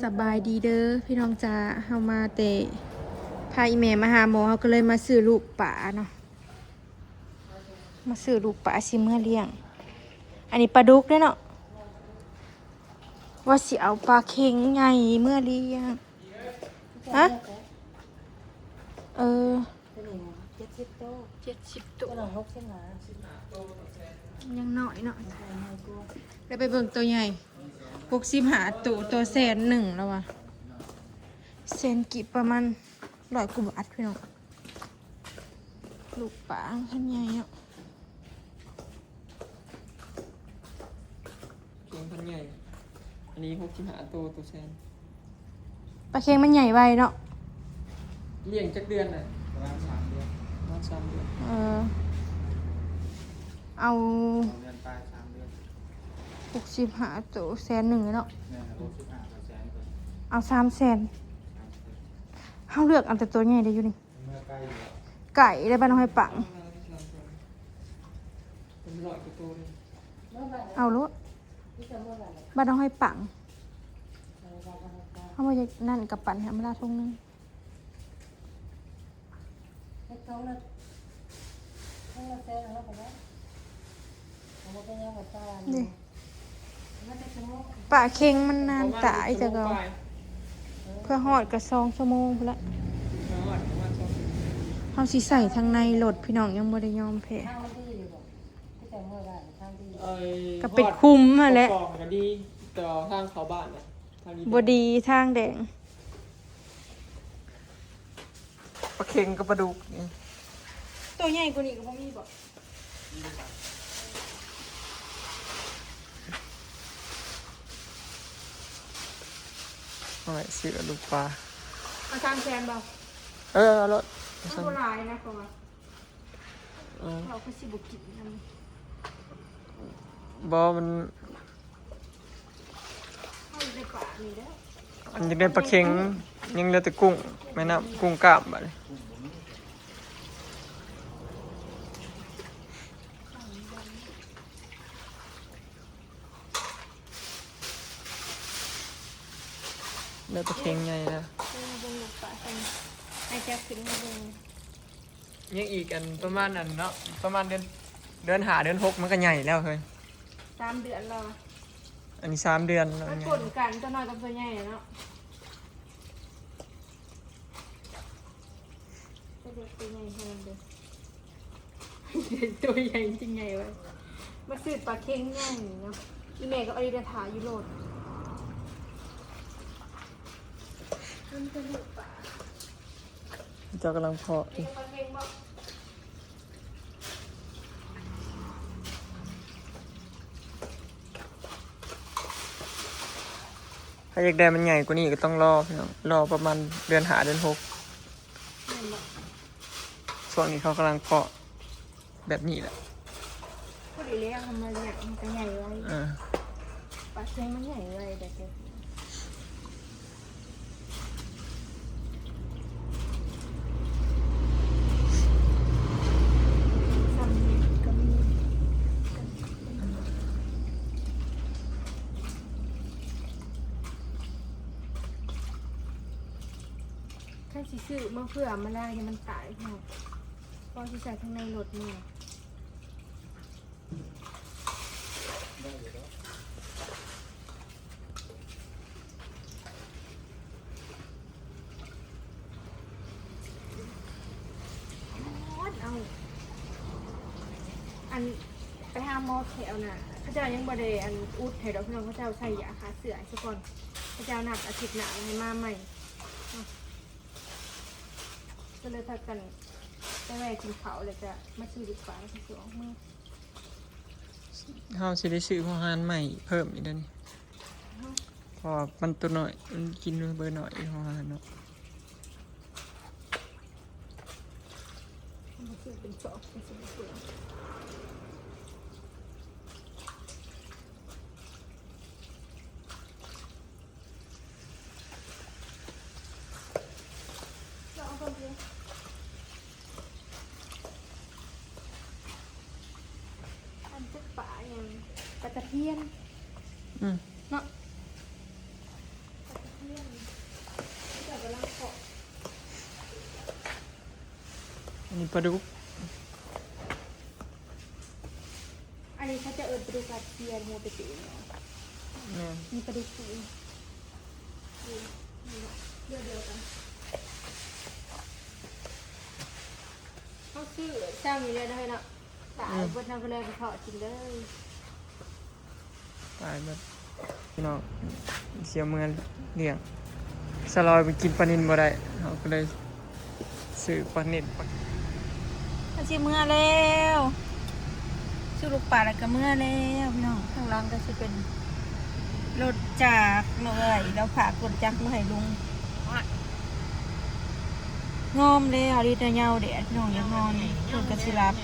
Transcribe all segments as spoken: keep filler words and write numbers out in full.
สบายดีเด้อพี่น้องจ้า เฮามาแต่ พาอีแม่มาหาหมอ เฮาก็เลยมาซื้อลูกปลาเนาะ มาซื้อลูกปลาสิเมือเลี้ยง อันนี้ปลาดุกเด้อเนาะ ว่าสิเอาปลาเค็งใหญ่เมือเลี้ยง ฮะ เออ ตัวนี้นะเจ็ดสิบโต เจ็ดสิบโต ตัวละหกสิบห้า ยังน้อยเนาะ ตัวใหญ่กว่า แล้วไปเบิ่งตัวใหญ่ หกสิบห้าโต ตัวแสนหนึ่งแล้ววะ แสนกีบประมาณร้อยกว่าบาทพี่น้อง ลูกปลาคันใหญ่เนาะ เค็งพันใหญ่ อันนี้หกสิบห้าโต ตัวแสน ปลาเค็งมันใหญ่ไวเนาะ เลี้ยงจักเดือนน่ะ ประมาณสามเดือน ประมาณสามเดือน เออ เอา สองเดือนปลาย สามเดือน หกสิบห้าโต แสนหนึ่งเนาะ แม่นครับ หกสิบห้ากับแสนกว่า เอาสามแสน สามแสน เฮาเลือกเอาแต่ตัวใหญ่ได้อยู่นี่ เมือไกลอยู่ ไกลได้บ้านห้วยปัง เป็นร้อยกว่าโตเลย เอาโลด บ้านห้วยปัง เอามาจากนั่นกับปั่นแฮมเวลาทงหนึ่ง เฮ็ดทงละ ทงละแสนเอาไปแล้ว เอามาเป็นยังไงจ้า นี่ ปลาเค็งมันนานตายจ้ะก็ เพื่อฮอดก็สองชั่วโมงพู้นละ เฮาสิใส่ทางในรถพี่น้องยังบ่ได้ยอมแพ้ เอ้ย ก็เป็นคุ้มหั่นแหละ ฮอดปกครองก็ดี แต่ว่าทางเข้าบ้านนะ ทางนี้ บ่ดีทางแดง ปลาเค็งกับปลาดุกนี่ ตัวใหญ่กว่านี้ก็บ่มีบ่ เอาไว้ซื้อลูกปลา เอาสามแสนบ่ เออ เอาโลด มันบ่หลายนะ เพราะว่า เออ เขาก็สิบ่กินนำ บ่ มัน เขาอยู่ในป่านี่แหละ อันนี้เป็นปลาเค็ง ยังเหลือแต่กุ้ง แม่น้ำ กุ้งกล้ามบัดนี้ ได้ปลาเค็งใหญ่แล้ว เออ เบิ่งลูกปลาเพิ่น ให้จับขึ้นมาเบิ่ง ยังอีกอันประมาณอันเนาะ ประมาณเดือน เดือนห้า เดือนหก มันก็ใหญ่แล้วเฮ้ย สามเดือนแล้วอะ อันนี้สามเดือนแล้ว มันปนกัน ตัวน้อยกับตัวใหญ่อะเนาะ ตัวเล็กตัวใหญ่เท่านั้นเด้อ ตัวใหญ่จริงไงวะ มาซื้อปลาเค็งใหญ่เนาะ อีแม่ก็เอาอีเดนทาอยู่โลด มันเป็นลูกปลา เจ้ากำลังเพาะอยู่ ปลาเค็งบ่ ถ้าอยากได้มันใหญ่กว่านี้ก็ต้องรอพี่น้อง รอประมาณเดือนห้า เดือนหก แม่นบ่ ช่วงนี้เขากำลังเพาะแบบนี้แหละ พอดีแล้ว เอามาเลี้ยงมันก็ใหญ่ไว เออ ปลาเค็งมันใหญ่ไว แต่ก็ ซ้ำนี่ก็มี คันสิซื้อมาเพื่อมาล่าให้มันตายพอ พอสิใส่ข้างในรถมา เอา อัน ไปหาหมอแขวน่ะ เขาเจ้ายังบ่ได้อันอุดให้ดอกพี่น้อง เขาเจ้าใส่ยาฆ่าเชื้อให้ซะก่อน เขาเจ้านัดอาทิตย์หน้าให้มาใหม่ เนาะ ก็เลยพากันไปแวะกินข้าวแล้วก็มาซื้อดีกว่า แล้วก็สิออกมา เฮาสิได้ซื้อหัวหานใหม่เพิ่มอีกเด้อนี่ เพราะว่ามันตัวน้อย มันกินเบอร์น้อยหัวหานเนาะ มันคือเป็นจอกเป็นสีเขียว เราเอาคนเดียว อันจะปลาอย่าง ปลาตะเพียน อืม เนาะ ปลาตะเพีย นี่ปลาดุก อันนี้เขาจะเอิ้นปลาดุกอาเซียนโมเปติเนาะ แม่น มีปลาดุกสีเดียวเดียวกันเขาซื้อช่างอยู่เลยนะเฮ้ยเนาะตายบนทางก็เลยไปทอดกินเลย ตายหมดพี่น้องเสียเมือนเลี้ยงสลอยไปกินปลานิลบ่ได้เขาก็เลยซื้อปลานิล ก็สิเมือแล้วซื้อลูกปลาแล้วก็เมือแล้วพี่น้องข้างหล่างก็สิเป็นรถจักรเนาะเอ้ยแล้วฝากรถจักรมาให้ลุงงอมแล้วดีแต่เหงาแดดพี่น้องอยากนอนเพิ่นก็สิหลับ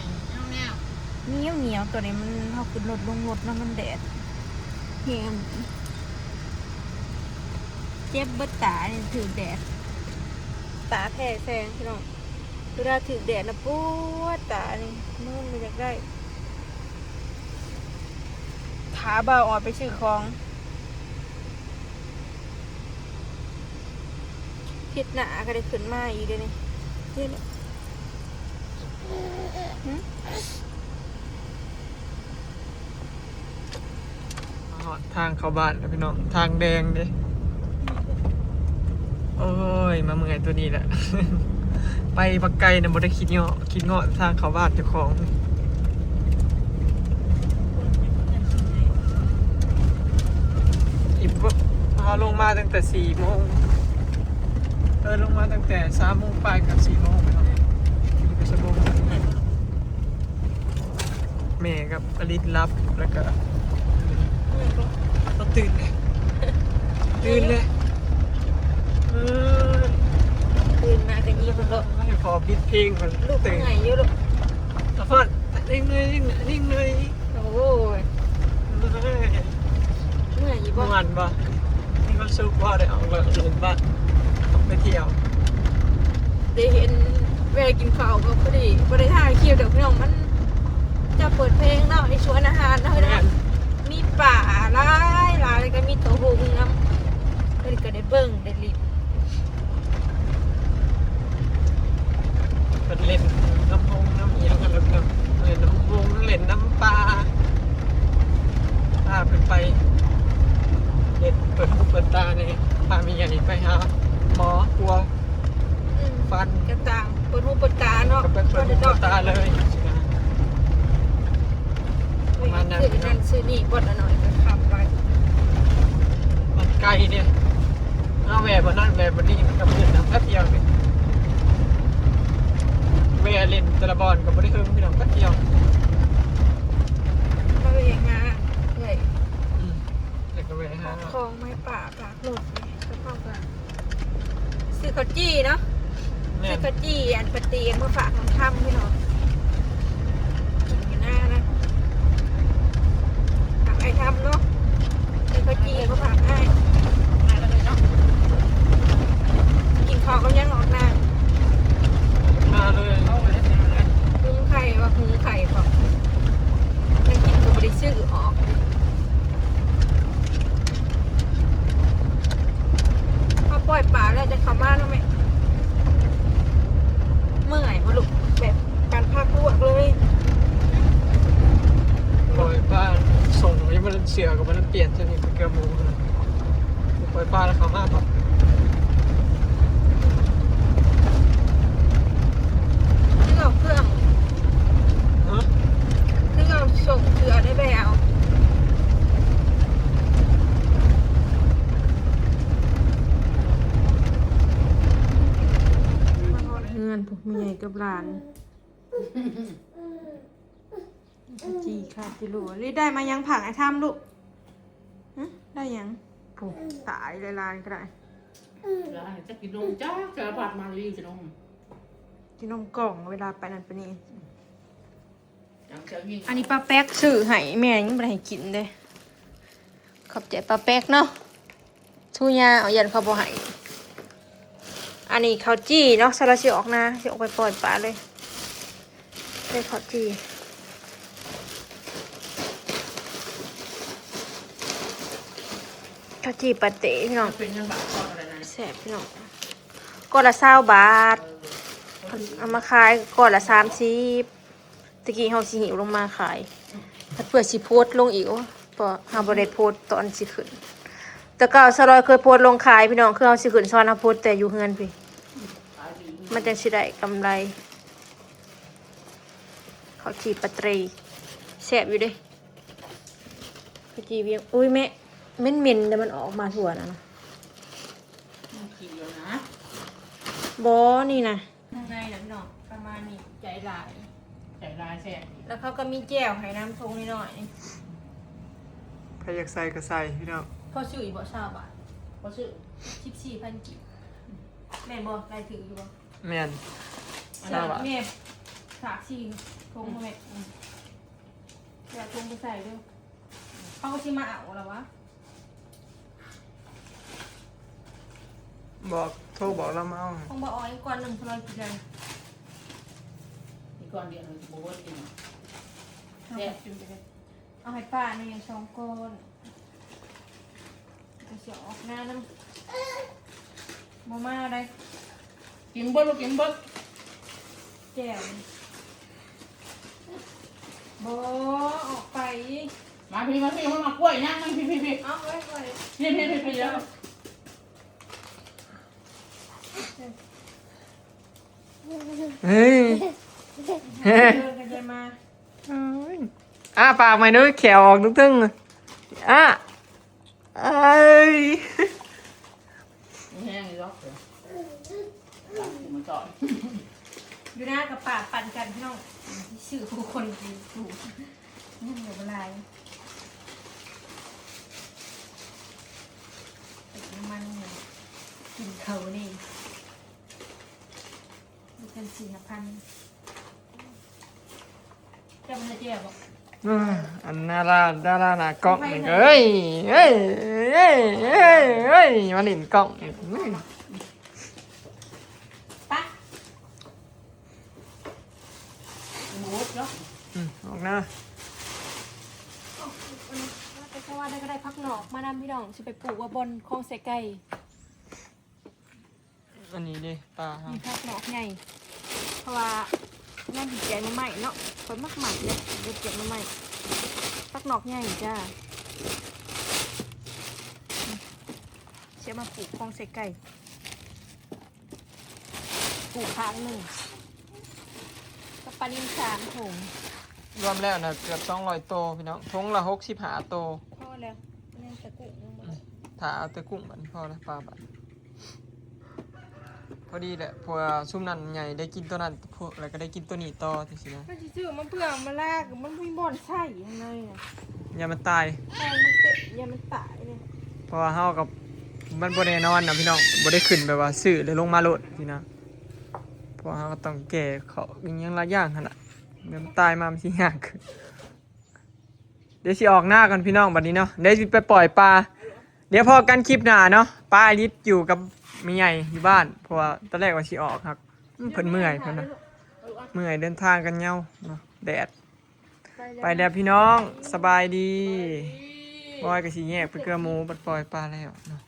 เหนียวเหนียวตัวนี้มันเขาขึ้นรถลงรถเนาะมันแดดแฮงเจ็บเบิดตานี่ถือแดด ตาแพ้แสงพี่น้องเวลาถือแดดนะปวดตานี่นอนไม่อยากได้ ขาบ่าวออดไปซื้อของผิดหนาก็ได้ขึ้นมาอีกเดี๋ยวนี้เดี๋ยวนี้ ฮอดทางเข้าบ้านแล้วพี่น้องทางแดงเด้โอ้ยมาเมื่อยตัวนี้แหละ ไปบักไกลนะบ่ได้คิดเงาะคิดเงาะทางเข้าบ้านเจ้าของอีกบ่พาลงมาตั้งแต่สี่โมงเออลงมาตั้งแต่สามโมงปลายกับสี่โมงนะครับนี่ก็ชั่วโมง แม่กับอลิสหลับแล้วก็ก็ตื่นเลยตื่นเลยเออ ตื่นมาก็ยิ้มแล้ว ให้พอปิดเพลงมัน ลูก ตื่น ไงอยู่ลูก สะพอนนิ่งเลยนิ่งเลยนิ่งเลย โอ้ยเมื่อยอยู่บ่ ม่วนบ่มีความสุขบ่ได้ออกรถเล่นบ้านออกไปเที่ยว ได้เห็นแวะกินข้าวก็พอดีบ่ได้ถ่ายคลิปดอกพี่น้องมันจะเปิดเพลงเนาะในสวนอาหารเนาะเฮ้ย แม่ เนาะ น มีป่าหลายหลายแล้วก็มีตัวหงส์นำเพิ่นก็ได้เบิ่งได้ลิ้น เพิ่นเล่นน้ำพงน้ำเอียงกันแล้วก็เล่นน้ำพงเล่นน้ำปลาพาเพิ่นไปเล่นเปิดหูเปิดตาในพาแม่ใหญ่ไปหาหมอกลัว อืม ฟัน กระต่างเปิดหูเปิดตาเนาะ ก็ไปเปิดหูเปิดตาเลย ประมาณนั้น ซื้อนั่นซื้อนี่บ่ละหน่อยก็ขับไป มันไกลเนี่ยเอาแวะบ่นั่นแวะบ่นี่มันก็มืดนะแป๊บเดียวเนี่ยแวะเล่นแต่ละบ่อนก็บ่ได้เฮิงพี่น้องแป๊บเดียว มาเองนะเฮ้ย อืมแล้วก็แวะหา ของไม้ป่าปากหลุดนี่ก็เข้ากันซื้อข้าวจี้เนาะ แม่ ซื้อน ข้าวจี้อันปะเตียงมาฝากน้องทำพี่น้องกินอยู่หน้านะฝากไอ้ทำเนาะซื้อข้าวจี้มาฝากให้กินข้าวก็ยังออกหน้า มาเลย หุงไข่ว่าหุงไข่บอกยังกินก็บ่ได้ซื้อออกเขาปล่อยปลาแล้วจะเข้ามาแล้วไหมเมื่อยบ่ลูกแบบการพักลวกเลย ปล่อยปลาส่งยังไม่ทันเสือกับมันเปลี่ยนชนิดเป็นเกลือหมูนะปล่อยปลาแล้วเขามาแบบ คือเอาเครื่อง ฮะ คือเอาส่งเสือได้ไปเอามาฮอดเฮือนพวกแม่ใหญ่กับหลาน จีค่ะจิลูรีได้มายังผักไอ้ทำลูกฮะได้ยังโอ้ตายเลยหลานก็ได้ แล้วจะกินนมจ้าจะบาดมารีกินนม กินนมกล่องเวลาไปนั่นไปนี่ จังเสียงยิง อันนี้ป้าแป๊กซื้อให้แม่ยังไม่ได้ให้กินเลยขอบใจป้าแป๊กเนาะทูยาเอายันเขาบอกให้อันนี้เขาวจี้เนาะซาลาชิออกนะชิออกไปปล่อยปลาเลยได้เขาวจี้เขาวจี้ปลาเต๋พี่น้อง เป็นยังบาดคออะไรนะ แซ่บพี่น้องก้อนละซาวบาท เอามาขายก้อนละสามสิบ ตะกี้เฮาสิหิ้วลงมาขาย เพื่อสิโพสต์ลงอีก โอ้ เพราะเฮาบ่ได้โพสต์ตอนสิขึ้น แต่เก่าสาวลอยเคยโพสต์ลงขายพี่น้อง คือเฮาสิขึ้นสวรรค์ เฮาโพสต์แต่อยู่เฮือนพี้ มันจั่งสิได้กำไร ข้าวจี่ปลาเตย แซ่บอยู่เด้ ข้าวจี่เวียง อุ้ยแม่ เหม็นๆ แต่มันออกมาทั่วนะ มันขี้แล้วนะ บ่ นี่นะ ข้างในน่ะพี่น้อง ประมาณนี้ ใจหลาย ใจหลายแซ่บ แล้วเขาก็มีแจ่วให้น้ำทงนิดหน่อย ใครอยากใส่ก็ใส่พี่น้อง พอซื้ออีกบ่ ซาวบาท พอซื้อ สิบสี่พัน กีบ แม่นบ่ ได้ถืออยู่บ่ แม่น อันนั้น ซาวบาท แม่ฝากสี่ทงมาแม่ อืม เดี๋ยวทงไปใส่เด้อ เขาก็สิมาเอาแล้ววะ บอก โทรบอกเรามาเอา ของบ่ออยก้อนหนึ่งพอเรากินได้ อีกก้อนเดียวมันบ่เบิดกิน เอาไปกินไปเลย เอาให้ป้านี่สองก้อน ก็สิออกหน้าน้ำ บ่มาได้ กินเบิดลูก กินเบิด แจ่ว บ่ ออกไป มาพี่ มาพี่ มากล้วยย่างมันพี่ พี่ พี่ เอาไว้ไว้ พี่ พี่ พี่ พี่ เดี๋ยว เฮ้ย เดินกันจะมา อ้าปากใหม่ด้วย แขวออกตึ้งๆ อ้า เอ้ย แห้งเลยเหรอ หลังกูมาจอด อยู่หน้ากับป่าปั่นกันพี่น้อง ซื้อผู้คนกินถูก เงินเหลือบ่หลาย เติมน้ำมันหน่อย กินเขานี่ มีกันสี่ห้าพัน เจ้ามันจะเจ็บบ่ อ่า อันดารา ดาราหน้ากล้องนี่ก็ เฮ้ย เฮ้ย เฮ้ย เฮ้ย เฮ้ย เฮ้ย มาเล่นกล้องนี่ อืม ปะ หมดแล้ว อืม ออกหน้า แต่ว่าได้ก็ได้ผักหนอกมานำพี่น้อง สิไปปลูกว่าบอนของใส่ไก่ อันนี้เด้ ปลาเฮา มีผักหนอกใหญ่ เพราะว่านั่นสิแกงหน่อไม้เนาะ ข้อยมักหมักเลย เดี๋ยวแกงหน่อไม้ ผักหนอกใหญ่จ้า เสียมาปลูกของใส่ไก่ ปลูกข้างหนึ่ง กับปลานิลสามถุง รวมแล้วนะ เกือบสองร้อยโตพี่น้อง ถุงละหกสิบห้าโต พอแล้ว ยังแต่กุ้งยังบ่ได้ ถ้าเอาแต่กุ้งบัดนี้พอแล้ว ปลาบัดนี้ พอดีแหละ เพราะว่าซุมนั้นใหญ่ ได้กินตัวนั้น พวกแล้วก็ได้กินตัวนี้ต่อจังซี้นะ มันสิซื้อมาเพื่อมาลาก มันบ่มีบ่อนใส่ข้างในน่ะ อย่ามันตาย แป้งมันเตะ อย่ามันตายเลย เพราะว่าเฮากับ มันบ่แน่นอนนะพี่น้อง บ่ได้ขึ้นแบบว่าซื้อแล้วลงมาโลดสินะ เพราะว่าเฮาก็ต้องแก่เขาอิหยังหลายอย่างหั่นน่ะ เดี๋ยวมันตายมามันสิยากขึ้น เดี๋ยวสิออกหน้ากันพี่น้องบัดนี้เนาะ เดี๋ยวสิไปปล่อยปลา เดี๋ยวพอกันคลิปหน้าเนาะ ป้าลิศอยู่กับแม่ใหญ่อยู่บ้าน เพราะว่าตอนแรกว่าสิออกครับ อืม เพิ่นเมื่อยเพิ่นนะ เมื่อยเดินทางกันยาวเนาะ แดด ไปแล้วพี่น้อง สบายดี บอยก็สิแยกไปเกลือหมู บัดปล่อยปลาแล้วเนาะ